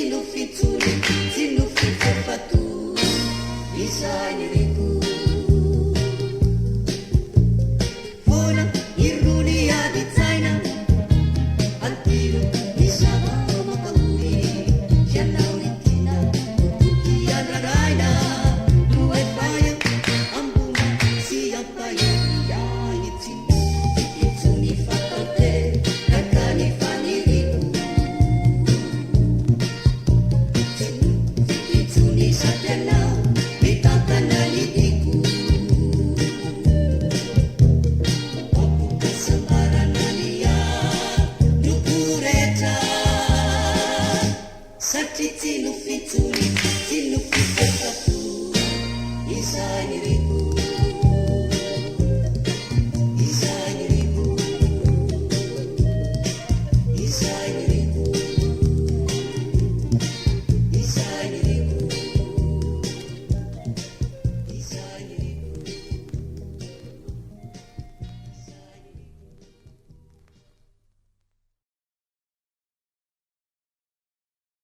tsy nofy intsony, tsy nofy intsony fa toa izay niriko. Foana irony adin-tsaina, adino ny zava-mampahory. Ianao ny tiana ho toky andraraina, no efa eo ambony sy ampahery ahy. Tsy nofy intsony fa tanteraka ny faniriako. Tsy nofy intsony sady ianao mitantana ny diako. Ampokasambarana ny androko rehetra. Satria tsy nofy intsony, tsy nofy intsony fa toa izay niriko. Izay niriko. Izay niriko.